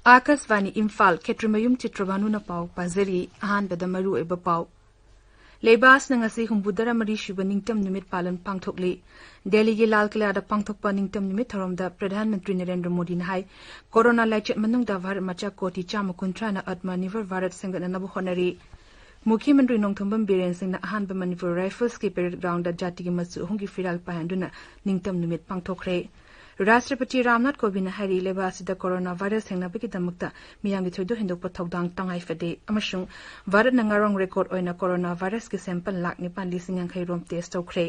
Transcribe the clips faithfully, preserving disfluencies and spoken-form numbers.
ꯑꯥꯀꯥꯁꯕꯥꯅꯤ ꯏꯝꯐꯥꯜ, ꯈꯦꯇ꯭ꯔꯤꯃꯌꯨꯝ ꯆꯤꯇ꯭ꯔꯕꯥꯅꯨꯅ ꯄꯥꯎ ꯄꯥꯖꯔꯤ꯫ ꯑꯍꯥꯟꯕꯗ ꯃꯔꯨꯑꯣꯏꯕ ꯄꯥꯎ꯫ ꯂꯩꯕꯥꯛ ꯑꯁꯤꯅ ꯉꯁꯤ ꯍꯨꯝꯐꯨꯇꯔꯥ ꯃꯔꯤ ꯁꯨꯕ ꯅꯤꯡꯇꯝ ꯅꯨꯃꯤꯠ ꯄꯥꯂꯟ ꯄꯥꯡꯊꯣꯛꯂꯤ꯫ ꯗꯦꯜꯂꯤꯒꯤ ꯂꯥꯜ ꯀꯤꯂꯥꯗ ꯄꯥꯡꯊꯣꯛꯄ ꯅꯤꯡꯇꯝ ꯅꯨꯃꯤꯠ ꯊꯧꯔꯝꯗ ꯄ꯭ꯔꯙꯥꯟ ꯃꯟꯇ꯭ꯔꯤ ꯅꯔꯦꯟꯗ꯭ꯔ ꯃꯣꯗꯤꯅ ꯍꯥꯏ, ꯀꯣꯔꯣꯅꯥ ꯂꯥꯏꯆꯠ ꯃꯅꯨꯡꯗ ꯚꯥꯔꯠ ꯃꯆꯥ ꯀꯣꯇꯤ ꯆꯥꯝꯃ ꯀꯨꯟꯊ꯭ꯔꯥꯅ ꯑꯠꯃꯅꯤꯔꯚꯔ ꯚꯥꯔꯠ ꯁꯦꯝꯒꯠꯅꯅꯕ ꯍꯣꯠꯅꯔꯤ꯫ ꯃꯨꯈ꯭ꯌ ꯃꯟꯇ꯭ꯔꯤ ꯅꯣꯡꯊꯣꯝꯕꯝ ꯕꯤꯔꯦꯟ ꯁꯤꯡꯅ ꯑꯍꯥꯟꯕ ꯃꯅꯤꯄꯨꯔ ꯔꯥꯏꯐꯜꯁꯀꯤ ꯄꯦꯔꯦꯗ ꯒ꯭ꯔꯥꯎꯟꯗ ꯖꯥꯇꯤꯒꯤ ꯃꯆꯨ ꯑꯍꯨꯝꯒꯤ ꯐꯤꯔꯥꯜ ꯄꯥꯏꯍꯟꯗꯨꯅ ꯅꯤꯡꯇꯝ ꯅꯨꯃꯤꯠ ꯄꯥꯡꯊꯣꯛꯈ꯭ꯔꯦ꯫ ꯔꯥꯁꯇ꯭ꯔꯄꯇꯤ ꯔꯥꯝꯅꯥꯊ ꯀꯣꯕꯤꯟꯗꯅ ꯍꯥꯏꯔꯤ, ꯂꯩꯕꯥꯛ ꯑꯁꯤꯗ ꯀꯣꯔꯣꯅꯥ ꯚꯥꯏꯔꯁ ꯊꯦꯡꯅꯕꯒꯤꯗꯃꯛꯇ ꯃꯤꯌꯥꯝꯒꯤ ꯊꯣꯏꯗꯣꯛ ꯍꯦꯟꯗꯣꯛꯄ ꯊꯧꯗꯥꯡ ꯇꯉꯥꯏ ꯐꯗꯦ ꯑꯃꯁꯨꯡ ꯚꯥꯔꯠꯅ ꯉꯔꯥꯡ ꯔꯦꯀꯣꯔꯗ ꯑꯣꯏꯅ ꯀꯣꯔꯣꯅꯥ ꯚꯥꯏꯔꯁꯀꯤ ꯁꯦꯝꯄꯜ ꯂꯥꯈ ꯅꯤꯄꯥꯟ ꯂꯤꯁꯤꯡ ꯌꯥꯡꯈꯩ ꯔꯣꯝ ꯇꯦꯁ ꯇꯧꯈ꯭ꯔꯦ꯫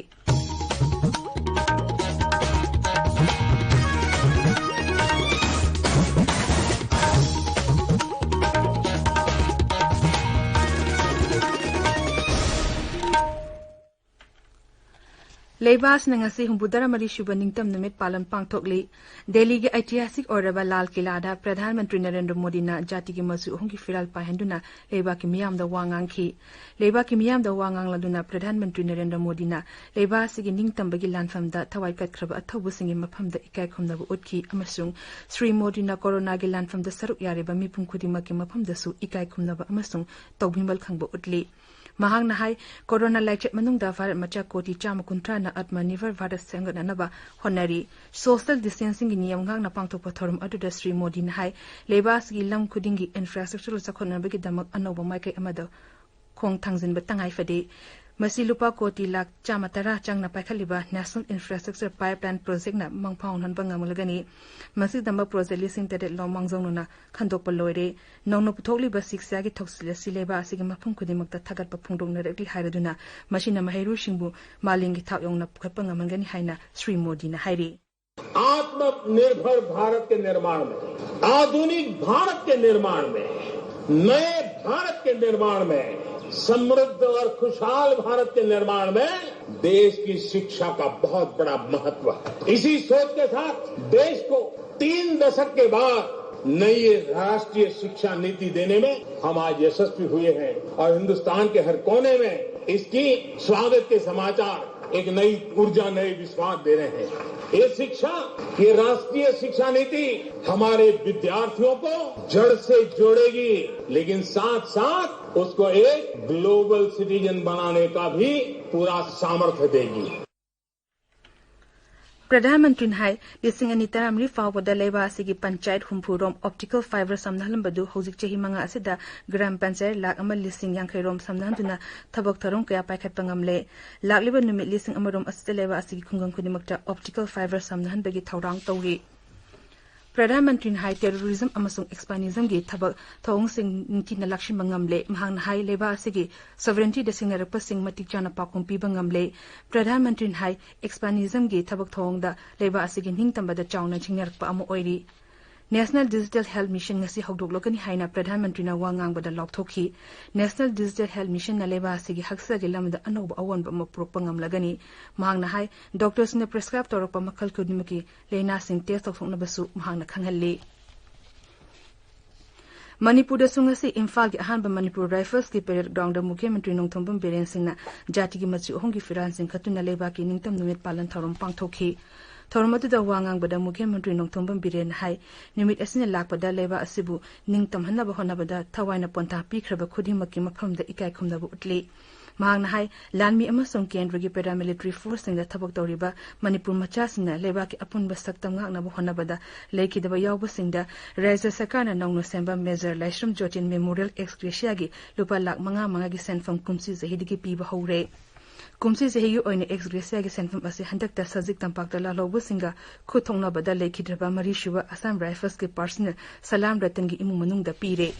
ꯂꯩꯕꯥꯛ ꯑꯁꯤꯅ ꯉꯁꯤ ꯍꯨꯝꯐꯨꯇꯔꯥ ꯃꯔꯤ ꯁꯨꯕ ꯅꯤꯡꯇꯝ ꯅꯨꯃꯤꯠ ꯄꯥꯂꯟ ꯄꯥꯡꯊꯣꯛꯂꯤ꯫ ꯗꯦꯜꯂꯤꯒꯤ ꯑꯩꯇꯤꯍꯥꯁꯤꯛ ꯑꯣꯏꯔꯕ ꯂꯥꯜ ꯀꯤꯂꯥꯗ ꯄ꯭ꯔꯙꯥꯟ ꯃꯟꯇ꯭ꯔꯤ ꯅꯔꯦꯟꯗ꯭ꯔ ꯃꯣꯗꯤꯅ ꯖꯥꯇꯤꯒꯤ ꯃꯆꯨ ꯑꯍꯨꯝꯒꯤ ꯐꯤꯔꯥꯜ ꯄꯥꯏꯍꯟꯗꯨꯅ ꯂꯩꯕꯥꯛꯀꯤ ꯃꯤꯌꯥꯝꯗ ꯋꯥ ꯉꯥꯡꯈꯤ꯫ ꯂꯩꯕꯥꯛꯀꯤ ꯃꯤꯌꯥꯝꯗ ꯋꯥ ꯉꯥꯡꯂꯗꯨꯅ ꯄ꯭ꯔꯙꯥꯟ ꯃꯟꯇ꯭ꯔꯤ ꯅꯔꯦꯟꯗ꯭ꯔ ꯃꯣꯗꯤꯅ ꯂꯩꯕꯥꯛ ꯑꯁꯤꯒꯤ ꯅꯤꯡꯇꯝꯕꯒꯤ ꯂꯥꯟꯐꯝꯗ ꯊꯋꯥꯏ ꯀꯠꯈ꯭ꯔꯕ ꯑꯊꯧꯕꯁꯤꯡꯒꯤ ꯃꯐꯝꯗ ꯏꯀꯥꯏ ꯈꯨꯝꯅꯕ ꯎꯠꯈꯤ ꯑꯃꯁꯨꯡ ꯁ꯭ꯔꯤ ꯃꯣꯗꯤꯅ ꯀꯣꯔꯣꯅꯥꯒꯤ ꯂꯥꯟꯐꯝꯗ ꯁꯔꯨꯛ ꯌꯥꯔꯤꯕ ꯃꯤꯄꯨꯝ ꯈꯨꯗꯤꯡꯃꯛꯀꯤ ꯃꯐꯝꯗꯁꯨ ꯏꯀꯥꯏ ꯈꯨꯝꯅꯕ ꯑꯃꯁꯨꯡ ꯇꯧꯕꯤꯃꯜ ꯈꯪꯕ ꯎꯠꯂꯤ꯫ ꯃꯍꯥꯛꯅ ꯍꯥꯏ, ꯀꯣꯔꯣꯅꯥ ꯂꯥꯏꯆꯠ ꯃꯅꯨꯡꯗ ꯚꯥꯔꯠ ꯃꯆꯥ ꯀꯣꯇꯤ ꯆꯥꯝꯃ ꯀꯨꯟꯊ꯭ꯔꯥꯅ ꯑꯠꯃꯅꯤꯔꯚꯔ ꯚꯥꯔꯠ ꯁꯦꯝꯒꯠꯅꯅꯕ ꯍꯣꯠꯅꯔꯤ꯫ ꯁꯣꯁꯤꯌꯦꯜ ꯗꯤꯁꯇꯦꯟꯁꯤꯡꯒꯤ ꯅꯤꯌꯝ ꯉꯥꯛꯅ ꯄꯥꯡꯊꯣꯛꯄ ꯊꯧꯔꯝ ꯑꯗꯨꯗ ꯁ꯭ꯔꯤ ꯃꯣꯗꯤꯅ ꯍꯥꯏ, ꯂꯩꯕꯥꯛ ꯑꯁꯤꯒꯤ ꯂꯝ ꯈꯨꯗꯤꯡꯒꯤ ꯏꯟꯐ꯭ꯔꯥꯁ꯭ꯇ꯭ꯔꯛꯆꯔ ꯆꯥꯎꯈꯠꯅꯕꯒꯤꯗꯃꯛ ꯑꯅꯧꯕ ꯃꯥꯏꯀꯩ ꯑꯃꯗ ꯈꯣꯡ ꯊꯥꯡꯖꯤꯟꯕ ꯇꯉꯥꯏ ꯐꯗꯦ꯫ ꯃꯁꯤ ꯂꯨꯄꯥ ꯀꯣꯇꯤ ꯂꯥꯈ ꯆꯥꯝꯃ ꯇꯔꯥ ꯆꯪꯅ ꯄꯥꯏꯈꯠꯂꯤꯕ ꯅꯦꯁꯅꯦꯜ ꯏꯟꯐ꯭ꯔꯥꯁ꯭ꯇ꯭ꯔꯛꯆꯔ ꯄꯥꯏꯞꯂꯥꯏꯟ ꯄ꯭ꯔꯣꯖꯦꯛꯅ ꯃꯪ ꯐꯥꯎꯍꯟꯕ ꯉꯝꯂꯒꯅꯤ꯫ ꯃꯁꯤꯒꯤꯗꯃꯛ ꯄ꯭ꯔꯣꯖꯦꯛ ꯂꯤꯁꯤꯡ ꯇꯔꯦꯠ ꯂꯣꯝ ꯃꯥꯡꯖꯧꯅꯅ ꯈꯟꯗꯣꯛꯄ ꯂꯣꯏꯔꯦ꯫ ꯅꯧꯅ ꯄꯨꯊꯣꯛꯂꯤꯕ ꯁꯤꯛꯁꯥꯒꯤ ꯊꯧꯁꯤꯜ ꯑꯁꯤ ꯂꯩꯕꯥꯛ ꯑꯁꯤꯒꯤ ꯃꯐꯝ ꯈꯨꯗꯤꯡꯃꯛꯇ ꯊꯥꯒꯠꯄ ꯐꯣꯡꯗꯣꯛꯅꯔꯛꯂꯤ ꯍꯥꯏꯔꯗꯨꯅ, ꯃꯁꯤꯅ ꯃꯍꯩꯔꯣꯏꯁꯤꯡꯕꯨ ꯃꯥꯂꯦꯝꯒꯤ ꯊꯥꯛ ꯌꯧꯅ ꯄꯨꯈꯠꯄ ꯉꯝꯍꯟꯒꯅꯤ ꯍꯥꯏꯅ ꯁ꯭ꯔꯤ ꯃꯣꯗꯤꯅ ꯍꯥꯏꯔꯤ꯫ आत्मनिर्भर भारत के निर्माण में, आधुनिक भारत के निर्माण में, नए भारत के निर्माण में, समृद्ध और खुशहाल भारत के निर्माण में देश की शिक्षा का बहुत बड़ा महत्व है। इसी सोच के साथ देश को तीन दशक के बाद नई राष्ट्रीय शिक्षा नीति देने में हम आज यशस्वी हुए हैं और हिंदुस्तान के हर कोने में इसकी स्वागत के समाचार एक नई ऊर्जा, नए विश्वास दे रहे हैं। ये शिक्षा, ये राष्ट्रीय शिक्षा नीति हमारे विद्यार्थियों को जड़ से जोड़ेगी, लेकिन साथ साथ उसको एक ग्लोबल सिटीजन बनाने का भी पूरा सामर्थ्य देगी। ꯄ꯭ꯔꯙꯥꯟ ꯃꯟꯇ꯭ꯔꯤꯅ ꯍꯥꯏ, ꯂꯤꯁꯤꯡ ꯑꯅꯤ ꯇꯔꯥꯃꯔꯤ ꯐꯥꯎꯕꯗ ꯂꯩꯕꯥꯛ ꯑꯁꯤꯒꯤ ꯄꯟꯆꯥꯌꯠ ꯍꯨꯝꯐꯨ ꯔꯣꯝ ꯑꯣꯞꯇꯤꯀꯦꯜ ꯐꯥꯏꯕꯔ ꯁꯝꯅꯍꯜꯂꯝꯕꯗꯨ ꯍꯧꯖꯤꯛ ꯆꯍꯤ ꯃꯉꯥ ꯑꯁꯤꯗ ꯒ꯭ꯔꯥꯝ ꯄꯟꯆꯥꯌꯠ ꯂꯥꯈ ꯑꯃ ꯂꯤꯁꯤꯡ ꯌꯥꯡꯈꯩ ꯔꯣꯝ ꯁꯝꯅꯍꯟꯗꯨꯅ ꯊꯕꯛ ꯊꯧꯔꯝ ꯀꯌꯥ ꯄꯥꯏꯈꯠꯄ ꯉꯝꯂꯦ꯫ ꯂꯥꯛꯂꯤꯕ ꯅꯨꯃꯤꯠ ꯂꯤꯁꯤꯡ ꯑꯃ ꯔꯣꯝ ꯑꯁꯤꯗ ꯂꯩꯕꯥꯛ ꯑꯁꯤꯒꯤ ꯈꯨꯡꯒꯪ ꯈꯨꯗꯤꯡꯃꯛꯇ ꯑꯣꯞꯇꯤꯀꯦꯜ ꯐꯥꯏꯕꯔ ꯁꯝꯅꯍꯟꯕꯒꯤ ꯊꯧꯔꯥꯡ ꯇꯧꯔꯤ꯫ ꯄ꯭ꯔꯙꯥꯟ ꯃꯟꯇ꯭ꯔꯤꯅ ꯍꯥꯏ, ꯇꯦꯔꯣꯔꯤꯖꯝ ꯑꯃꯁꯨꯡ ꯑꯦꯛꯁꯄꯥꯅꯤꯖꯝꯒꯤ ꯊꯕꯛ ꯊꯧꯑꯣꯡꯁꯤꯡ ꯅꯤꯡꯊꯤꯅ ꯂꯥꯛꯁꯤꯟꯕ ꯉꯝꯂꯦ꯫ ꯃꯍꯥꯛꯅ ꯍꯥꯏ, ꯂꯩꯕꯥꯛ ꯑꯁꯤꯒꯤ ꯁꯣꯚꯔꯦꯟꯇꯤꯗ ꯁꯤꯡꯅꯔꯛꯄꯁꯤꯡ ꯃꯇꯤꯛ ꯆꯥꯅ ꯄꯥꯎꯈꯨꯝ ꯄꯤꯕ ꯉꯝꯂꯦ꯫ ꯄ꯭ꯔꯙꯥꯟ ꯃꯟꯇ꯭ꯔꯤꯅ ꯍꯥꯏ, ꯑꯦꯛꯁꯄꯥꯅꯤꯖꯝꯒꯤ ꯊꯕꯛ ꯊꯧꯑꯣꯡꯗ ꯂꯩꯕꯥꯛ ꯑꯁꯤꯒꯤ ꯅꯤꯡꯇꯝꯕꯗ ꯆꯥꯎꯅ ꯁꯤꯡꯅꯔꯛꯄ ꯑꯃ ꯑꯣꯏꯔꯤ꯫ National Digital Health Mission ꯉꯁꯤ ꯍꯧꯗꯣꯛꯂꯒꯅꯤ ꯍꯥꯏꯅ ꯄ꯭ꯔꯙꯥꯟ ꯃꯟꯇ꯭ꯔꯤꯅ ꯋꯥ ꯉꯥꯡꯕꯗ ꯂꯥꯎꯊꯣꯛꯈꯤ꯫ National Digital Health Missionꯅ ꯂꯩꯕꯥꯛ ꯑꯁꯤꯒꯤ ꯍꯛꯁꯦꯜꯒꯤ ꯂꯝꯗ ꯑꯅꯧꯕ ꯑꯑꯣꯟꯕ ꯑꯃ ꯄꯨꯔꯛꯄ ꯉꯝꯂꯒꯅꯤ꯫ ꯃꯍꯥꯛꯅ ꯍꯥꯏ, ꯗꯣꯛꯇꯔꯁꯤꯡꯅ ꯄ꯭ꯔꯦꯁꯀ꯭ꯔꯥꯏꯕ ꯇꯧꯔꯛꯄ ꯃꯈꯜ ꯈꯨꯗꯤꯡꯃꯛꯀꯤ ꯂꯥꯏꯅꯥꯁꯤꯡ ꯇꯦꯁ ꯇꯧꯊꯣꯛꯅꯕꯁꯨ ꯃꯍꯥꯛꯅ ꯈꯪꯍꯜꯂꯤ꯫ ꯃꯅꯤꯄꯨꯔꯗꯁꯨ ꯉꯁꯤ ꯏꯝꯐꯥꯜꯒꯤ ꯑꯍꯥꯟꯕ ꯃꯅꯤꯄꯨꯔ ꯔꯥꯏꯐꯜꯁꯀꯤ ꯄꯦꯔꯦꯗ ꯒ꯭ꯔꯥꯎꯟꯗ ꯃꯨꯈ꯭ꯌ ꯃꯟꯇ꯭ꯔꯤ ꯅꯣꯡꯊꯣꯝꯕꯝ ꯕꯤꯔꯦꯟ ꯁꯤꯡꯅ ꯖꯥꯇꯤꯒꯤ ꯃꯆꯨ ꯑꯍꯨꯝꯒꯤ ꯐꯤꯔꯥꯜꯁꯤꯡ ꯀꯠꯇꯨꯅ ꯂꯩꯕꯥꯛꯀꯤ ꯅꯤꯡꯇꯝ ꯅꯨꯃꯤꯠ ꯄꯥꯂꯟ ꯊꯧꯔꯝ ꯄꯥꯡꯊꯣꯛꯈꯤ꯫ ꯊꯧꯔꯝ ꯑꯗꯨꯗ ꯋꯥ ꯉꯥꯡꯕꯗ ꯃꯨꯈ꯭ꯌ ꯃꯟꯇ꯭ꯔꯤ ꯅꯣꯡꯊꯣꯝꯕꯝ ꯕꯤꯔꯦꯟꯅ ꯍꯥꯏ, ꯅꯨꯃꯤꯠ ꯑꯁꯤꯅ ꯂꯥꯛꯄꯗ ꯂꯩꯕꯥꯛ ꯑꯁꯤꯕꯨ ꯅꯤꯡꯇꯝꯍꯟꯅꯕ ꯍꯣꯠꯅꯕꯗ ꯊꯋꯥꯏꯅ ꯄꯣꯟꯊꯥ ꯄꯤꯈ꯭ꯔꯕ ꯈꯨꯗꯤꯡꯃꯛꯀꯤ ꯃꯐꯝꯗ ꯏꯀꯥꯏ ꯈꯨꯝꯅꯕ ꯎꯠꯂꯤ꯫ ꯃꯍꯥꯛꯅ ꯍꯥꯏ, ꯂꯥꯟꯃꯤ ꯑꯃꯁꯨꯡ ꯀꯦꯟꯗ꯭ꯔꯒꯤ ꯄꯦꯔꯥꯃꯤꯂꯤꯇꯔꯤ ꯐꯣꯔꯁꯁꯤꯡꯗ ꯊꯕꯛ ꯇꯧꯔꯤꯕ ꯃꯅꯤꯄꯨꯔ ꯃꯆꯥꯁꯤꯡꯅ ꯂꯩꯕꯥꯛꯀꯤ ꯑꯄꯨꯟꯕ ꯁꯛꯇꯝ ꯉꯥꯛꯅꯕ ꯍꯣꯠꯅꯕꯗ ꯂꯩꯈꯤꯗꯕ ꯌꯥꯎꯕꯁꯤꯡꯗ ꯔꯥꯖ꯭ꯌ ꯁꯔꯀꯥꯔꯅ ꯅꯧꯅ ꯁꯦꯝꯕ ꯃꯦꯖꯔ ꯂꯥꯏꯁ꯭ꯔꯝ ꯖꯣꯇꯤꯟ ꯃꯦꯃꯣꯔꯤꯌꯦꯜ ꯑꯦꯛꯁ ꯒ꯭ꯔꯦꯁꯤꯌꯥꯒꯤ ꯂꯨꯄꯥ ꯂꯥꯈ ꯃꯉꯥ ꯃꯉꯥꯒꯤ ꯁꯦꯟꯐꯝ ꯀꯨꯝꯁꯤ ꯆꯍꯤꯗꯒꯤ ꯄꯤꯕ ꯍꯧꯔꯦ꯫ ꯀꯨꯝꯁꯤ ꯆꯍꯤꯒꯤ ꯑꯣꯏꯅ ꯑꯦꯛꯁ ꯒ꯭ꯔꯦꯁꯤꯌꯥꯒꯤ ꯁꯦꯟꯐꯝ ꯑꯁꯤ ꯍꯟꯗꯛꯇ history ꯇꯝꯄꯥꯛꯇ ꯂꯥꯜꯍꯧꯕꯁꯤꯡꯒ ꯈꯨꯠ ꯊꯣꯛꯅꯕꯗ ꯂꯩꯈꯤꯗ꯭ꯔꯕ ꯃꯔꯤꯁꯨꯕ ꯑꯁꯥꯝ ꯔꯥꯏꯐꯜꯁꯀꯤ ꯄꯥꯔꯁꯅꯦꯜ ꯁꯂꯥꯝ ꯔꯇꯟꯒꯤ ꯏꯃꯨꯡ ꯃꯅꯨꯡꯗ ꯄꯤꯔꯦ꯫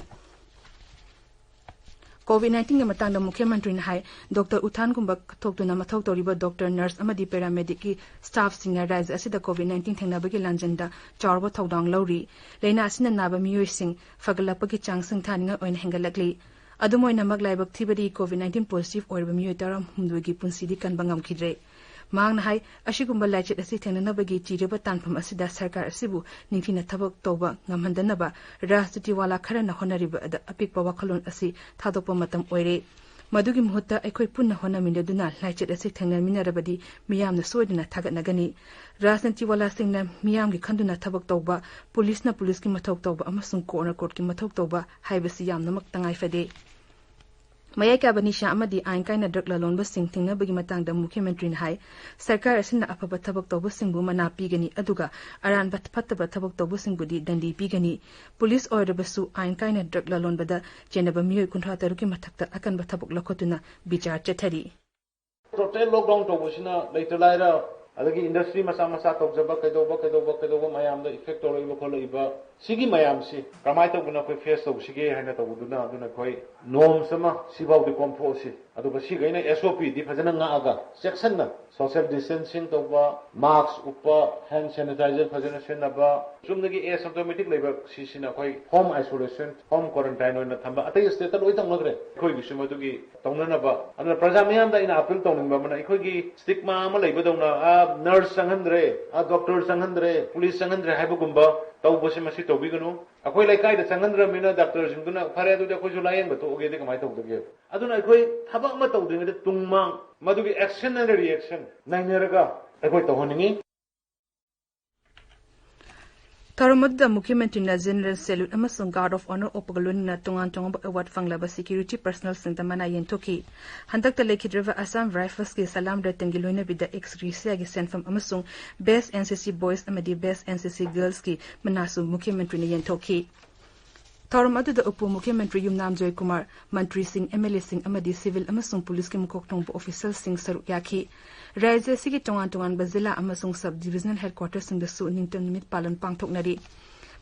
ꯀꯣꯚꯤꯗ ꯅꯥꯏꯟꯇꯤꯟꯒꯤ ꯃꯇꯥꯡꯗ ꯃꯨꯈ꯭ꯌ ꯃꯟꯇ꯭ꯔꯤꯅ ꯍꯥꯏ, ꯗꯣꯛꯇꯔ ꯎꯊꯥꯟꯒꯨꯝꯕ ꯊꯣꯛꯇꯨꯅ ꯃꯊꯧ ꯇꯧꯔꯤꯕ ꯗꯣꯛꯇꯔ, ꯅꯔꯁ ꯑꯃꯗꯤ ꯄꯦꯔꯥꯃꯦꯗꯤꯛꯀꯤ ꯁ꯭ꯇꯥꯐꯁꯤꯡꯅ ꯔꯥꯖ꯭ꯌ ꯑꯁꯤꯗ ꯀꯣꯚꯤꯗ ꯅꯥꯏꯟꯇꯤꯟ ꯊꯦꯡꯅꯕꯒꯤ ꯂꯥꯟꯖꯦꯟꯗ ꯆꯥꯎꯔꯕ ꯊꯧꯗꯥꯡ ꯂꯧꯔꯤ꯫ ꯂꯥꯏꯅꯥ ꯑꯁꯤꯅ ꯅꯥꯕ ꯃꯤꯑꯣꯏꯁꯤꯡ ꯐꯒꯠꯂꯛꯄꯒꯤ ꯆꯥꯡ ꯁꯤꯡꯊꯥꯅꯤꯡꯉꯥꯏ ꯑꯣꯏꯅ ꯍꯦꯟꯒꯠꯂꯛꯂꯤ꯫ ꯑꯗꯨꯝ ꯑꯣꯏꯅꯃꯛ, ꯂꯥꯏꯕꯛ ꯊꯤꯕꯗꯤ ꯀꯣꯚꯤꯗ ꯅꯥꯏꯟꯇꯤꯟ ꯄꯣꯖꯤꯇꯤꯚ ꯑꯣꯏꯔꯕ ꯃꯤꯑꯣꯏ ꯇꯔꯥꯍꯨꯝꯗꯣꯏꯒꯤ ꯄꯨꯟꯁꯤꯗꯤ ꯀꯟꯕ ꯉꯝꯈꯤꯗ꯭ꯔꯦ꯫ ꯃꯍꯥꯛꯅ ꯍꯥꯏ, ꯑꯁꯤꯒꯨꯝꯕ ꯂꯥꯏꯆꯠ ꯑꯁꯤ ꯊꯦꯡꯅꯅꯕꯒꯤ ꯆꯤꯔꯕ ꯇꯥꯟꯐꯝ ꯑꯁꯤꯗ ꯁꯔꯀꯥꯔ ꯑꯁꯤꯕꯨ ꯅꯤꯡꯊꯤꯅ ꯊꯕꯛ ꯇꯧꯕ ꯉꯝꯍꯟꯗꯅꯕ ꯔꯥꯖꯅꯤꯇꯤ ꯋꯥꯂꯥ ꯈꯔꯅ ꯍꯣꯠꯅꯔꯤꯕꯗ ꯑꯄꯤꯛꯄ ꯋꯥꯈꯜꯂꯣꯟ ꯑꯁꯤ ꯊꯥꯗꯣꯛꯄ ꯃꯇꯝ ꯑꯣꯏꯔꯦ꯫ ꯃꯗꯨꯒꯤ ꯃꯍꯨꯠꯇ ꯑꯩꯈꯣꯏ ꯄꯨꯟꯅ ꯍꯣꯠꯅꯃꯤꯟꯅꯗꯨꯅ ꯂꯥꯏꯆꯠ ꯑꯁꯤ ꯊꯦꯡꯅꯃꯤꯟꯅꯔꯕꯗꯤ ꯃꯤꯌꯥꯝꯅ ꯁꯣꯏꯗꯅ ꯊꯥꯒꯠꯅꯒꯅꯤ꯫ ꯔꯥꯖꯅꯤꯇꯤꯋꯥꯂꯥꯁꯤꯡꯅ ꯃꯤꯌꯥꯝꯒꯤ ꯈꯟꯗꯨꯅ ꯊꯕꯛ ꯇꯧꯕ, ꯄꯨꯂꯤꯁꯅ ꯄꯨꯂꯤꯁꯀꯤ ꯃꯊꯧ ꯇꯧꯕ ꯑꯃꯁꯨꯡ ꯀꯣꯔꯠꯅ ꯀꯣꯔꯠꯀꯤ ꯃꯊꯧ ꯇꯧꯕ ꯍꯥꯏꯕꯁꯤ ꯌꯥꯝꯅꯃꯛ ꯇꯉꯥꯏ ꯐꯗꯦ꯫ ꯃꯌꯥꯏ ꯀꯥꯕ ꯅꯤꯁꯥ ꯑꯃꯗꯤ ꯑꯥꯏꯟ ꯀꯥꯏꯅ ꯗ꯭ꯔꯒ ꯂꯂꯣꯟꯕꯁꯤꯡ ꯊꯤꯡꯅꯕꯒꯤ ꯃꯇꯥꯡꯗ ꯃꯨꯈ꯭ꯌ ꯃꯟꯇ꯭ꯔꯤꯅ ꯍꯥꯏ, ꯁꯔꯀꯥꯔ ꯑꯁꯤꯅ ꯑꯐꯕ ꯊꯕꯛ ꯇꯧꯕꯁꯤꯡꯕꯨ ꯃꯅꯥ ꯄꯤꯒꯅꯤ, ꯑꯗꯨꯒ ꯑꯔꯥꯟꯕ ꯐꯠꯇꯕ ꯊꯕꯛ ꯇꯧꯕꯁꯤꯡꯕꯨꯗꯤ ꯗꯟꯗꯤ ꯄꯤꯒꯅꯤ꯫ ꯄꯨꯂꯤꯁ ꯑꯣꯏꯔꯕꯁꯨ ꯑꯥꯏꯟ ꯀꯥꯏꯅ ꯗ꯭ꯔꯒ ꯂꯂꯣꯟꯕꯗ ꯆꯦꯟꯅꯕ ꯃꯤꯑꯣꯏ ꯀꯨꯟꯊ꯭ꯔꯥ ꯇꯔꯨꯛꯀꯤ ꯃꯊꯛꯇ ꯑꯀꯟꯕ ꯊꯕꯛ ꯂꯧꯈꯠꯇꯨꯅ ꯕꯤꯆꯥꯔ ꯆꯠꯊꯔꯤ꯫ ꯇꯣꯇꯦꯜ ꯂꯣꯛꯗꯥꯎꯟ ꯇꯧꯕꯁꯤꯅ ꯂꯩꯇ ꯂꯥꯏꯔ, ꯑꯗꯒꯤ ꯏꯟꯗꯁꯇ꯭ꯔꯤ ꯃꯆꯥ ꯃꯆꯥ ꯇꯧꯖꯕ, ꯀꯩꯗꯧꯕ ꯀꯩꯗꯧꯕ ꯀꯩꯗꯧꯕ ꯃꯌꯥꯝꯗ ꯏꯐꯦꯛ ꯇꯧꯔꯛꯏꯕ ꯈꯣꯠꯂꯛꯏꯕ ꯁꯤꯒꯤ ꯃꯌꯥꯝꯁꯤ ꯀꯃꯥꯏꯅ ꯇꯧꯗꯅ ꯑꯩꯈꯣꯏ ꯐꯦꯁ ꯇꯧꯁꯤꯒꯦ ꯍꯥꯏꯅ ꯇꯧꯕꯗꯨꯅ, ꯑꯗꯨꯅ ꯑꯩꯈꯣꯏ ꯅꯣꯔꯝꯁ ꯑꯃ ꯁꯤꯐꯥꯎꯗꯤ ꯀꯣꯝꯊꯣꯛꯑꯁꯤ꯫ ꯑꯗꯨꯒ ꯁꯤꯈꯩꯅ ꯑꯦꯁ ꯑꯣ ꯄꯤꯗꯤ ꯐꯖꯅ ꯉꯥꯛꯑꯒ ꯆꯦꯛꯁꯤꯟꯅ ꯁꯣꯁꯤꯌꯦꯜ ꯗꯤꯁꯇꯦꯟꯁꯤꯡ ꯇꯧꯕ, ꯃꯥꯛꯁ ꯎꯞꯄ, ꯍꯦꯟ ꯁꯦꯅꯤꯇꯥꯏꯖꯔ ꯐꯖꯅ ꯁꯤꯖꯤꯟꯅꯕ, ꯆꯨꯝꯅꯒꯤ ꯑꯦꯁꯤꯝꯇꯣꯃꯦꯇꯤꯛ ꯂꯩꯕ ꯁꯤꯁꯤꯅ ꯑꯩꯈꯣꯏ ꯍꯣꯝ ꯑꯥꯏꯁꯣꯂꯦꯁꯟ, ꯍꯣꯝ ꯀ꯭ꯋꯥꯔꯟꯇꯥꯏꯟ ꯑꯣꯏꯅ ꯊꯝꯕ꯫ ꯑꯇꯩ ꯁ꯭ꯇꯦꯠꯇ ꯂꯣꯏ ꯇꯧꯅꯈ꯭ꯔꯦ, ꯑꯩꯈꯣꯏꯒꯤꯁꯨ ꯃꯗꯨꯒꯤ ꯇꯧꯅꯅꯕ꯫ ꯑꯗꯨꯅ ꯄ꯭ꯔꯖꯥ ꯃꯤꯌꯥꯝꯗ ꯑꯩꯅ ꯑꯥꯄꯤꯜ ꯇꯧꯅꯤꯡꯕ ꯑꯃꯅ, ꯑꯩꯈꯣꯏꯒꯤ ꯁ꯭ꯇꯤꯒꯃꯥ ꯑꯃ ꯂꯩꯕꯗꯧꯅ, ꯑꯥ ꯅꯔꯁ ꯆꯪꯍꯟꯗ꯭ꯔꯦ, ꯑꯥ ꯗꯣꯛꯇꯔ ꯆꯪꯍꯟꯗ꯭ꯔꯦ, ꯄꯨꯂꯤꯁ ꯆꯪꯍꯟꯗ꯭ꯔꯦ ꯍꯥꯏꯕꯒꯨꯝꯕ ꯇꯧꯕꯁꯦ ꯃꯁꯤ ꯇꯧꯕꯤꯒꯅꯨ꯫ ꯑꯩꯈꯣꯏ ꯂꯩꯀꯥꯏꯗ ꯆꯪꯍꯟꯗ꯭ꯔꯕꯅꯤꯅ ꯗꯥꯛꯇꯔꯁꯤꯡꯗꯨꯅ "ꯐꯔꯦ, ꯑꯗꯨꯗꯤ ꯑꯩꯈꯣꯏꯁꯨ ꯂꯥꯏꯌꯦꯡꯕ ꯊꯣꯛꯑꯒꯦꯗꯤ" ꯀꯃꯥꯏꯅ ꯇꯧꯗꯒꯦ? ꯑꯗꯨꯅ ꯑꯩꯈꯣꯏ ꯊꯕꯛ ꯑꯃ ꯇꯧꯗ꯭ꯔꯤꯉꯩꯗ ꯇꯨꯡ ꯃꯥꯡ, ꯃꯗꯨꯒꯤ ꯑꯦꯛꯁꯟ ꯑꯦꯟ ꯔꯤꯑꯦꯛꯁꯟ ꯅꯩꯅꯔꯒ ꯑꯩꯈꯣꯏ ꯇꯧꯍꯟꯅꯤꯡꯉꯤ꯫ ꯊꯧꯔꯝ ꯑꯗꯨꯗ ꯃꯨꯈ꯭ꯌ ꯃꯟꯇ꯭ꯔꯤꯅ ꯖꯦꯅꯔꯦꯜ ꯁꯦꯂ꯭ꯌꯨꯠ ꯑꯃꯁꯨꯡ ꯒꯥꯔꯗ ꯑꯣꯐ ꯑꯣꯅꯔ ꯑꯣꯞꯄꯒ ꯂꯣꯏꯅꯅ ꯇꯣꯉꯥꯟ ꯇꯣꯉꯥꯟꯕ ꯑꯦꯋꯥꯔꯗ ꯐꯪꯂꯕ ꯁꯦꯀ꯭ꯌꯨꯔꯤꯇꯤ ꯄꯔꯁꯅꯦꯜꯁꯤꯡꯗ ꯃꯅꯥ ꯌꯦꯟꯊꯣꯛꯈꯤ꯫ ꯍꯟꯗꯛꯇ ꯂꯩꯈꯤꯗ꯭ꯔꯕ ꯑꯁꯥꯝ ꯔꯥꯏꯐꯜꯁꯀꯤ ꯁꯂꯥꯝ ꯔꯇꯟꯒꯤ ꯂꯣꯏꯅꯕꯤꯗ ꯑꯦꯛꯁ ꯒ꯭ꯔꯦꯁꯤꯌꯥꯒꯤ ꯁꯦꯟꯐꯝ ꯑꯃꯁꯨꯡ ꯕꯦꯁ ꯑꯦꯟ ꯁꯤ ꯁꯤ ꯕꯣꯏꯁ ꯑꯃꯗꯤ ꯕꯦꯁ ꯑꯦꯟ ꯁꯤ ꯁꯤ ꯒꯔꯜꯁꯀꯤ ꯃꯅꯥꯁꯨ ꯃꯨꯈ꯭ꯌ ꯃꯟꯇ꯭ꯔꯤꯅ ꯌꯦꯟꯊꯣꯛꯈꯤ꯫ ꯊꯧꯔꯝ ꯑꯗꯨꯗ ꯎꯄ ꯃꯨꯈ꯭ꯌ ꯃꯟꯇ꯭ꯔꯤ ꯌꯨꯝꯅꯥꯝ ꯖꯣꯏꯀꯨꯃꯥꯔ, ꯃꯟꯇ꯭ꯔꯤꯁꯤꯡ, ꯑꯦꯝ ꯑꯦꯜ ꯑꯦꯁꯤꯡ ꯑꯃꯗꯤ ꯁꯤꯚꯤꯜ ꯑꯃꯁꯨꯡ ꯄꯨꯂꯤꯁꯀꯤ ꯃꯀꯣꯛ ꯊꯣꯡꯕ ꯑꯣꯐꯤꯁꯔꯁꯤꯡ ꯁꯔꯨꯛ ꯌꯥꯈꯤ꯫ ꯔꯥꯖ꯭ꯌ ꯑꯁꯤꯒꯤ ꯇꯣꯉꯥꯟ ꯇꯣꯉꯥꯟꯕ ꯖꯤꯂꯥ ꯑꯃꯁꯨꯡ ꯁꯕ ꯗꯤꯚꯤꯖꯅꯦꯜ ꯍꯦꯗꯀ꯭ꯋꯥꯇꯔꯁꯤꯡꯗꯁꯨ ꯅꯤꯡꯇꯝ ꯅꯨꯃꯤꯠ ꯄꯥꯂꯟ ꯄꯥꯡꯊꯣꯛꯅꯔꯤ꯫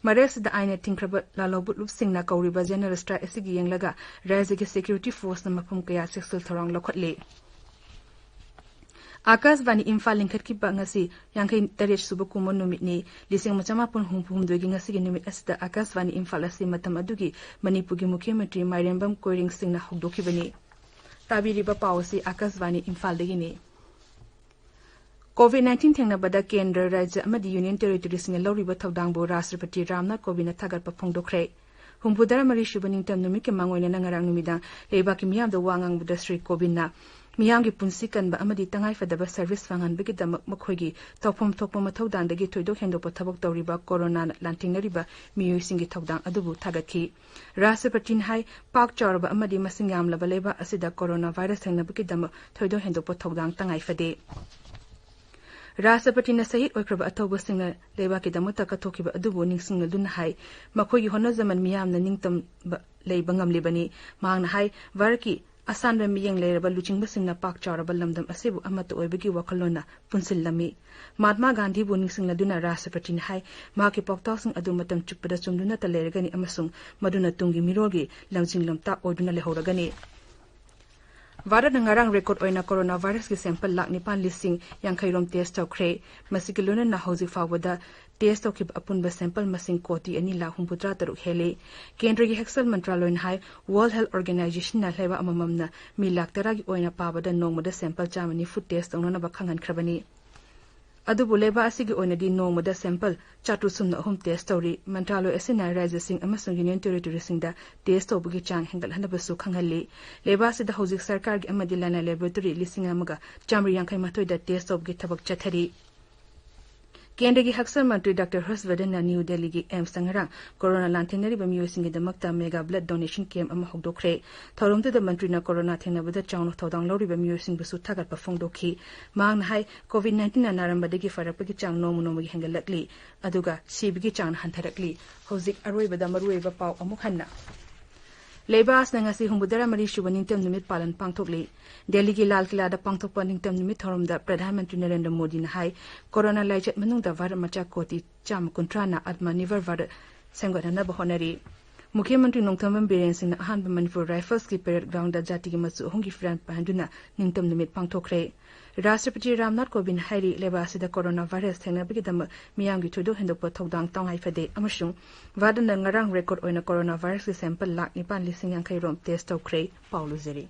ꯃꯔꯛꯁꯤꯗ ꯑꯥꯏꯟꯅ ꯊꯤꯡꯈ꯭ꯔꯕ ꯂꯥꯜꯍꯧꯕ ꯂꯨꯞꯁꯤꯡꯅ ꯀꯧꯔꯤꯕ ꯖꯦꯅꯔꯦꯜ ꯁ꯭ꯇ꯭ꯔꯥꯏꯛ ꯑꯁꯤꯒꯤ ꯌꯦꯡꯂꯒ ꯔꯥꯖ꯭ꯌꯒꯤ ꯁꯦꯀ꯭ꯌꯨꯔꯤꯇꯤ ꯐꯣꯔꯁꯅ ꯃꯐꯝ ꯀꯌꯥ ꯆꯦꯛꯁꯤꯜ ꯊꯧꯔꯥꯡ ꯂꯧꯈꯠꯂꯤ꯫ ꯑꯥꯀꯥꯁꯕꯥꯅꯤ ꯏꯝꯐꯥꯜ ꯂꯤꯡꯈꯠꯈꯤꯕ ꯉꯁꯤ ꯌꯥꯡꯈꯩ ꯇꯔꯦꯠ ꯁꯨꯕ ꯀꯨꯝꯑꯣꯟ ꯅꯨꯃꯤꯠꯅꯤ꯫ ꯂꯤꯁꯤꯡ ꯑꯃ ꯆꯃꯥꯄꯟ ꯍꯨꯝꯐꯨ ꯍꯨꯝꯗꯣꯏꯒꯤ ꯉꯁꯤꯒꯤ ꯅꯨꯃꯤꯠ ꯑꯁꯤꯗ ꯑꯥꯀꯥꯁꯕꯥꯅꯤ ꯏꯝꯐꯥꯜ ꯑꯁꯤ ꯃꯇꯝ ꯑꯗꯨꯒꯤ ꯃꯅꯤꯄꯨꯔꯒꯤ ꯃꯨꯈ꯭ꯌ ꯃꯟꯇ꯭ꯔꯤ ꯃꯥꯏꯔꯦꯝꯕꯝ ꯀꯣꯏꯔꯦꯡ ꯁꯤꯡꯅ ꯍꯧꯗꯣꯛꯈꯤꯕꯅꯤ꯫ ꯇꯥꯕꯤꯔꯤꯕ ꯄꯥꯎ ꯑꯁꯤ ꯑꯥꯀꯥꯁꯕꯥꯅꯤ ꯏꯝꯐꯥꯜꯗꯒꯤꯅꯤ꯫ ꯀꯣꯚꯤꯗ ꯅꯥꯏꯟꯇꯤꯟ ꯊꯦꯡꯅꯕꯗ ꯀꯦꯟꯗ꯭ꯔ, ꯔꯥꯖ꯭ꯌ ꯑꯃꯗꯤ ꯌꯨꯅꯤꯌꯟ ꯇꯦꯔꯤꯇꯣꯔꯤꯁꯤꯡꯅ ꯂꯧꯔꯤꯕ ꯊꯧꯗꯥꯡꯕꯨ ꯔꯥꯁꯇ꯭ꯔꯄꯇꯤ ꯔꯥꯝꯅꯥꯊ ꯀꯣꯕꯤꯟꯗꯅ ꯊꯥꯒꯠꯄ ꯐꯣꯡꯗꯣꯛꯈ꯭ꯔꯦ꯫ ꯍꯨꯝꯐꯨꯇꯔꯥ ꯃꯔꯤ ꯁꯨꯕ ꯅꯤꯡꯇꯝ ꯅꯨꯃꯤꯠꯀꯤ ꯃꯥꯡꯑꯣꯏꯅꯅ ꯉꯔꯥꯡ ꯅꯨꯃꯤꯗꯥꯡ ꯂꯩꯕꯥꯛꯀꯤ ꯃꯤꯌꯥꯝꯗ ꯋꯥ ꯉꯥꯡꯕꯗ ꯁ꯭ꯔꯤ ꯀꯣꯕꯤꯟꯗꯅ ꯃꯤꯌꯥꯝꯒꯤ ꯄꯨꯟꯁꯤ ꯀꯟꯕ ꯑꯃꯗꯤ ꯇꯉꯥꯏꯐꯗꯕ ꯁꯔꯚꯤꯁ ꯐꯪꯍꯟꯕꯒꯤꯗꯃꯛ ꯃꯈꯣꯏꯒꯤ ꯇꯧꯐꯝ ꯊꯣꯛꯄ ꯃꯊꯧꯗꯥꯡꯗꯒꯤ ꯊꯣꯏꯗꯣꯛ ꯍꯦꯟꯗꯣꯛꯄ ꯊꯕꯛ ꯇꯧꯔꯤꯕ ꯀꯣꯔꯣꯅꯥꯅ ꯂꯥꯟꯊꯦꯡꯅꯔꯤꯕ ꯃꯤꯑꯣꯏꯁꯤꯡꯒꯤ ꯊꯧꯗꯥꯡ ꯑꯗꯨꯕꯨ ꯊꯥꯒꯠꯈꯤ꯫ ꯔꯥꯁꯇ꯭ꯔꯄꯇꯤꯅ ꯍꯥꯏ, ꯄꯥꯛ ꯆꯥꯎꯔꯕ ꯑꯃꯗꯤ ꯃꯁꯤꯡ ꯌꯥꯝꯂꯕ ꯂꯩꯕꯥꯛ ꯑꯁꯤꯗ ꯀꯣꯔꯣꯅꯥ ꯚꯥꯏꯔꯁ ꯊꯦꯡꯅꯕꯒꯤꯗꯃꯛ ꯊꯣꯏꯗꯣꯛ ꯍꯦꯟꯗꯣꯛꯄ ꯊꯧꯗꯥꯡ ꯇꯉꯥꯏ ꯐꯗꯦ꯫ ꯔꯥꯁꯇ꯭ꯔꯄꯇꯤꯅ ꯁꯍꯤꯗ ꯑꯣꯏꯈ꯭ꯔꯕ ꯑꯊꯧꯕꯁꯤꯡꯅ ꯂꯩꯕꯥꯛꯀꯤꯗꯃꯛꯇ ꯀꯠꯊꯣꯛꯈꯤꯕ ꯑꯗꯨꯕꯨ ꯅꯤꯡꯁꯤꯡꯂꯗꯨꯅ ꯍꯥꯏ, ꯃꯈꯣꯏꯒꯤ ꯍꯣꯠꯅꯖꯃꯟ ꯃꯤꯌꯥꯝꯅ ꯅꯤꯡꯇꯝꯕ ꯂꯩꯕ ꯉꯝꯂꯤꯕꯅꯤ꯫ ꯃꯍꯥꯛꯅ ꯍꯥꯏ, ꯚꯥꯔꯠꯀꯤ ꯑꯁꯥꯟꯕ ꯃꯤꯠꯌꯦꯡ ꯂꯩꯔꯕ ꯂꯨꯆꯤꯡꯕꯁꯤꯡꯅ ꯄꯥꯛ ꯆꯥꯎꯔꯕ ꯂꯝꯗꯝ ꯑꯁꯤꯕꯨ ꯑꯃꯠꯇ ꯑꯣꯏꯕꯒꯤ ꯋꯥꯈꯜꯂꯣꯟꯅ ꯄꯨꯟꯁꯤꯜꯂꯝꯃꯤ꯫ ꯃꯍꯥꯠꯃꯥ ꯒꯥꯟꯙꯤꯕꯨ ꯅꯤꯡꯁꯤꯡꯂꯗꯨꯅ ꯔꯥꯁꯇ꯭ꯔꯄꯇꯤꯅ ꯍꯥꯏ, ꯃꯍꯥꯛꯀꯤ ꯄꯥꯎꯇꯥꯛꯁꯤꯡ ꯑꯗꯨ ꯃꯇꯝ ꯆꯨꯞꯄꯗ ꯆꯨꯝꯗꯨꯅꯇ ꯂꯩꯔꯒꯅꯤ ꯑꯃꯁꯨꯡ ꯃꯗꯨꯅ ꯇꯨꯡꯒꯤ ꯃꯤꯔꯣꯜꯒꯤ ꯂꯝꯖꯤꯡ ꯂꯝꯇꯥꯛ ꯑꯣꯏꯗꯨꯅ ꯂꯩꯍꯧꯔꯒꯅꯤ꯫ ꯚꯥꯔꯠꯅ ꯉꯔꯥꯡ ꯔꯦꯀꯣꯔꯗ ꯑꯣꯏꯅ ꯀꯣꯔꯣꯅꯥ ꯚꯥꯏꯔꯁꯀꯤ ꯁꯦꯝꯄꯜ ꯂꯥꯈ ꯅꯤꯄꯥꯟ ꯂꯤꯁꯤꯡ ꯌꯥꯡꯈꯩ ꯔꯣꯝ ꯇꯦꯁ ꯇꯧꯈ꯭ꯔꯦ꯫ ꯃꯁꯤꯒ ꯂꯣꯏꯅꯅ ꯍꯧꯖꯤꯛ ꯐꯥꯎꯕꯗ ꯇꯦꯁ ꯇꯧꯈꯤꯕ ꯑꯄꯨꯟꯕ ꯁꯦꯝꯄꯜ ꯃꯁꯤꯡ ꯀꯣꯇꯤ ꯑꯅꯤ ꯂꯥꯈ ꯍꯨꯝꯐꯨꯇꯔꯥ ꯇꯔꯨꯛ ꯍꯦꯜꯂꯤ꯫ ꯀꯦꯟꯗ꯭ꯔꯒꯤ ꯍꯛꯁꯦꯜ ꯃꯟꯇ꯭ꯔꯥꯂꯣꯏꯅ ꯍꯥꯏ, ꯋꯥꯔꯜꯗ ꯍꯦꯜꯊ ꯑꯣꯔꯒꯅꯥꯏꯖꯦꯁꯟꯅ ꯂꯩꯕꯥꯛ ꯑꯃꯃꯝꯅ ꯃꯤ ꯂꯥꯈ ꯇꯔꯥꯒꯤ ꯑꯣꯏꯅ ꯄꯥꯕꯗ ꯅꯣꯡꯃꯗ ꯁꯦꯝꯄꯜ ꯆꯥꯝꯃ ꯅꯤꯐꯨ ꯇꯦꯁ ꯇꯧꯅꯅꯕ ꯈꯪꯍꯟꯈ꯭ꯔꯕꯅꯤ꯫ ꯑꯗꯨꯕꯨ ꯂꯩꯕꯥꯛ ꯑꯁꯤꯒꯤ ꯑꯣꯏꯅꯗꯤ ꯅꯣꯡꯃꯗ ꯁꯦꯝꯄꯜ ꯆꯥꯇ꯭ꯔꯨꯛ ꯁꯨꯞꯅ ꯑꯍꯨꯝ ꯇꯦꯁ ꯇꯧꯔꯤ꯫ ꯃꯟꯇ꯭ꯔꯥꯂꯣꯏ ꯑꯁꯤꯅ ꯔꯥꯖ꯭ꯌꯁꯤꯡ ꯑꯃꯁꯨꯡ ꯌꯨꯅꯤꯌꯟ ꯇꯦꯔꯤꯇꯣꯔꯤꯁꯤꯡꯗ ꯇꯦꯁ ꯇꯧꯕꯒꯤ ꯆꯥꯡ ꯍꯦꯟꯒꯠꯍꯟꯅꯕꯁꯨ ꯈꯪꯍꯜꯂꯤ꯫ ꯂꯩꯕꯥꯛ ꯑꯁꯤꯗ ꯍꯧꯖꯤꯛ ꯁꯔꯀꯥꯔꯒꯤ ꯑꯃꯗꯤ ꯂꯅꯥꯏ ꯂꯦꯕꯣꯔꯦꯇꯣꯔꯤ ꯂꯤꯁꯤꯡ ꯑꯃꯒ ꯆꯥꯃꯔꯤ ꯌꯥꯡꯈꯩ ꯃꯥꯊꯣꯏꯗ ꯇꯦꯁ ꯇꯧꯕꯒꯤ ꯊꯕꯛ ꯆꯠꯊꯔꯤ꯫ ꯀꯦꯟꯗ꯭ꯔꯒꯤ ꯍꯛꯁꯦꯜ ꯃꯟꯇ꯭ꯔꯤ ꯗꯥꯛꯇꯔ ꯍꯔꯁ ꯕꯔꯙꯟꯅ ꯅ꯭ꯌꯨ ꯗꯦꯜꯂꯤꯒꯤ ꯑꯦꯝꯁꯇ ꯉꯔꯥꯡ ꯀꯣꯔꯣꯅꯥ ꯂꯥꯟꯊꯦꯡꯅꯔꯤꯕ ꯃꯤꯑꯣꯏꯁꯤꯡꯒꯤꯗꯃꯛꯇ ꯃꯦꯒꯥ ꯕ꯭ꯂꯗ ꯗꯣꯅꯦꯁꯟ ꯀꯦꯝꯞ ꯑꯃ ꯍꯧꯗꯣꯛꯈ꯭ꯔꯦ꯫ ꯊꯧꯔꯝꯗꯨꯗ ꯃꯟꯇ꯭ꯔꯤꯅ ꯀꯣꯔꯣꯅꯥ ꯊꯦꯡꯅꯕꯗ ꯆꯥꯎꯅ ꯊꯧꯗꯥꯡ ꯂꯧꯔꯤꯕ ꯃꯤꯑꯣꯏꯁꯤꯡꯕꯨꯁꯨ ꯊꯥꯒꯠꯄ ꯐꯣꯡꯗꯣꯛꯈꯤ꯫ ꯃꯍꯥꯛꯅ ꯍꯥꯏ, ꯀꯣꯚꯤꯗ ꯅꯥꯏꯟꯇꯤꯟꯅ ꯅꯥꯔꯝꯕꯗꯒꯤ ꯐꯔꯛꯄꯒꯤ ꯆꯥꯡ ꯅꯣꯡꯃ ꯅꯣꯡꯃꯒꯤ ꯍꯦꯟꯒꯠꯂꯛꯂꯤ, ꯑꯗꯨꯒ ꯁꯤꯕꯒꯤ ꯆꯥꯡꯅ ꯍꯟꯊꯔꯛꯂꯤ꯫ ꯍꯧꯖꯤꯛ ꯑꯔꯣꯏꯕꯗ ꯃꯔꯨꯑꯣꯏꯕ ꯄꯥꯎ ꯑꯃꯨꯛ ꯍꯟꯅ꯫ ꯂꯩꯕꯥꯛ ꯑꯁꯤꯅ ꯉꯁꯤ ꯍꯨꯝꯐꯨꯇꯔꯥ ꯃꯔꯤ ꯁꯨꯕ ꯅꯤꯡꯇꯝ ꯅꯨꯃꯤꯠ ꯄꯥꯂꯟ ꯄꯥꯡꯊꯣꯛꯂꯤ꯫ ꯗꯦꯜꯂꯤꯒꯤ ꯂꯥꯜ ꯀꯤꯂꯥꯗ ꯄꯥꯡꯊꯣꯛꯄ ꯅꯤꯡꯇꯝ ꯅꯨꯃꯤꯠ ꯊꯧꯔꯝꯗ ꯄ꯭ꯔꯙꯥꯟ ꯃꯟꯇ꯭ꯔꯤ ꯅꯔꯦꯟꯗ꯭ꯔ ꯃꯣꯗꯤꯅ ꯍꯥꯏ, ꯀꯣꯔꯣꯅꯥ ꯂꯥꯏꯆꯠ ꯃꯅꯨꯡꯗ ꯚꯥꯔꯠ ꯃꯆꯥ ꯀꯣꯇꯤ ꯆꯥꯝꯃ ꯀꯨꯟꯊ꯭ꯔꯥꯅ ꯑꯠꯃꯅꯤꯔꯚꯔ ꯚꯥꯔꯠ ꯁꯦꯝꯒꯠꯅꯅꯕ ꯍꯣꯠꯅꯔꯤ꯫ ꯃꯨꯈ꯭ꯌ ꯃꯟꯇ꯭ꯔꯤ ꯅꯣꯡꯊꯣꯝꯕꯝ ꯕꯤꯔꯦꯟ ꯁꯤꯡꯅ ꯑꯍꯥꯟꯕ ꯃꯅꯤꯄꯨꯔ ꯔꯥꯏꯐꯜꯁꯀꯤ ꯄꯦꯔꯦꯗ ꯒ꯭ꯔꯥꯎꯟꯗ ꯖꯥꯇꯤꯒꯤ ꯃꯆꯨ ꯑꯍꯨꯝꯒꯤ ꯐꯤꯔꯥꯟ ꯄꯥꯏꯍꯟꯗꯨꯅ ꯅꯤꯡꯇꯝ ꯅꯨꯃꯤꯠ ꯄꯥꯡꯊꯣꯛꯈ꯭ꯔꯦ꯫ ꯔꯥꯁꯇ꯭ꯔꯄꯇꯤ ꯔꯥꯝꯅꯥꯊ ꯀꯣꯕꯤꯟꯗ ꯍꯥꯏꯔꯤ, ꯂꯩꯕꯥꯛ ꯑꯁꯤꯗ ꯀꯣꯔꯣꯅꯥ ꯚꯥꯏꯔꯁ ꯊꯦꯡꯅꯕꯒꯤꯗꯃꯛ ꯃꯤꯌꯥꯝꯒꯤ ꯊꯣꯏꯗꯣꯛ ꯍꯦꯟꯗꯣꯛꯄ ꯊꯧꯗꯥꯡ ꯇꯉꯥꯏ ꯐꯗꯦ ꯑꯃꯁꯨꯡ ꯚꯥꯔꯠꯅ ꯉꯔꯥꯡ ꯔꯦꯀꯣꯔꯗ ꯑꯣꯏꯅ ꯀꯣꯔꯣꯅꯥ ꯚꯥꯏꯔꯁꯀꯤ ꯁꯦꯝꯄꯜ ꯂꯥꯈ ꯅꯤꯄꯥꯟ ꯂꯤꯁꯤꯡ ꯌꯥꯡꯈꯩ ꯔꯣꯝ ꯇꯦꯁ ꯇꯧꯈ꯭ꯔꯦ꯫ ꯄꯥꯎ ꯂꯣꯏꯖꯔꯤ꯫